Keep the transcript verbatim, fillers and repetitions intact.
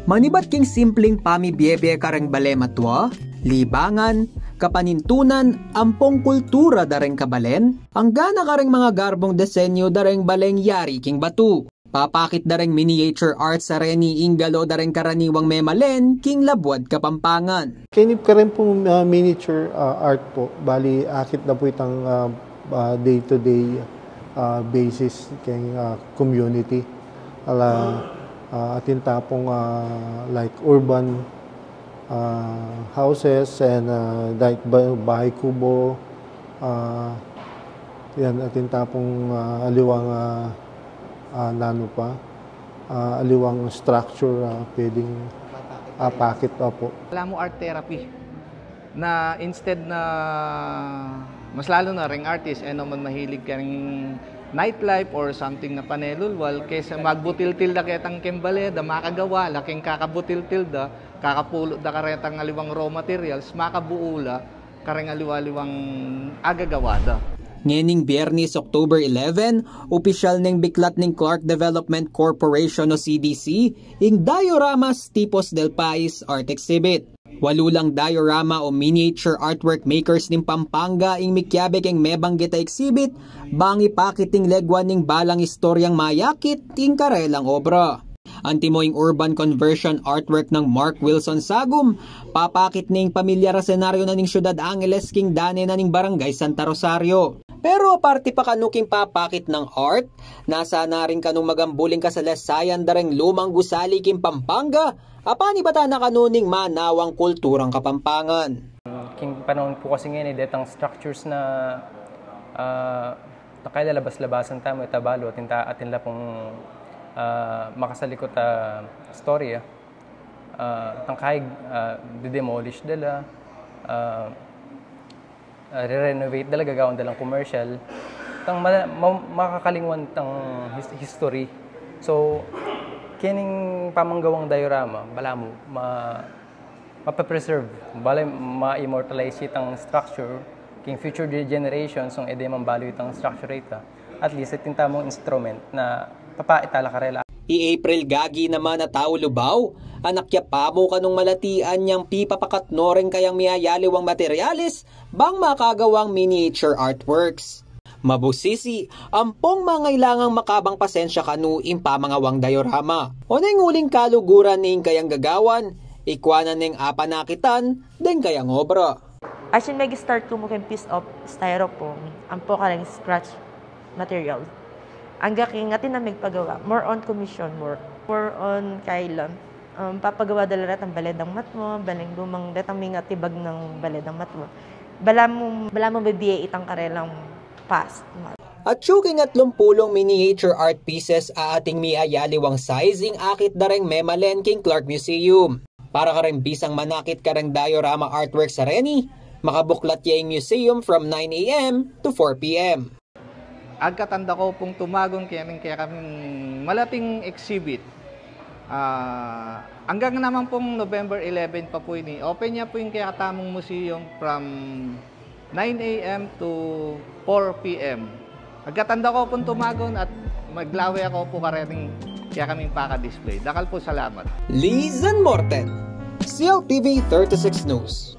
Manibat king simpleng pamibiebie kareng bale matua, libangan, kapanintunan, ampong kultura da reng kabalen, angga na kareng mangagarbung disenyu da reng baleng yari king batu. Papakit da reng miniature art sa reni ing galo da reng karaniwang memalen king labuad Kapampangan. Keni kareng pung, ah, miniature, ah, art po, bali akit da pu itang, ah, ah, day-to-day, ah, basis keng, ah, community. Ala, ah, atin ta pung, ah, like urban, ah, houses and, ah, like ba-, bahay kubo, ah, yan, atin ta pung, ah, aliwang, ah, ah, nanu pa, ah, aliwang structure, ah, pwedeng, ah, pakit, opo. Alam mo, art therapy. Na instead na mas lalo na reng artist, e naman mahilig kareng nightlife or something na panelulwal, kesa magbutiltil da ketang keng bale da, makagawa la keng kakabutiltil da, kakapulot da karetang aliwang raw materials, makabuo la kareng aliwa-aliwang agagawa da. Ngening Biyernes, October eleven, opisyal neng biklat ning Clark Development Corporation o C D C ing Dioramas Tipos del Pais Art Exhibit. Walu lang diorama o miniature artwork makers ning Pampanga ing mikiabe keng mebanggit a exhibit, bang ipakit ing legwa ning balang istoryang mayakit ing karelang obra. Antimo ing urban conversion artwork nang Mark Wilson Sagum, papakit ne ing pamilyar a senaryo na ning Syudad Angeles king dane na ning Barangay Santa Rosario. Pero aparte pa kanu king papakit nang art, nasa na rin kanung magambul ing kasalesayan da reng lumang gusali king Pampanga, a panibatan na kanu ning manawang kulturang Kapampangan. King panahon pu kasi ngeni, detang structures na, ah, na kailalabas-labasan tamu, ita balu, atin ta, atin la pung, ah, makasalikut a story, ah. Ah, tang kahig, ah, didemolish da la, ah, ah, re-renovate da la, gagawan da lang commercial. Tang ma-, ma-, makakalingwan tang his-, history. So, kening pamanggawang diorama, balamu, ma-, mapapreserve, bale ma-immortalize itang structure, king future ge-, generations, nung e de man balu itang structure ita. At least, atin tamung instrument na papakit ta la karela. I April Gagi naman a tau Lubao, a anak ya pamu kanung malatian yang pipapakatno reng kayang miyayaliwang materyales, bang makagawang miniature artworks. Mabusisi, ampong mangailangang makabang pasensya kanu ing pamangawang diorama. O neng uling kaluguran ning kayang gagawan, ikwa na neng apanakitan deng kayang obra. As in, mag-start ku mu keng piece of styrofoam, ampo kareng scratch material. Angga king atin na migpagawa, more on commission work, more on kailan, um, papagawa da la retang bale dang matmu, baleng lumang retang mingatibag nang bale dang matmu. Balamu, balamu bibie itang karelang past. Atyu king atlumpulung miniature art pieces a ating miyayaliwang sizing akit da reng memalen king Clark Museum. Para kareng bisang manakit kareng diorama artwork sa reni, makabuklat ya ing museum from nine A M to four P M. Agkatanda ko pung tumagun keng kekaming malating exhibit. Ah, anggang naman pung November eleven pa pu ini, open ya pu ing kekatamung museum from nine A M to four P M. Agkatanda ko pung tumagun at maglawe ako pu kareng kekaming paka-display. Dakal pu salamat. Lizan Morten, C L T V thirty-six News.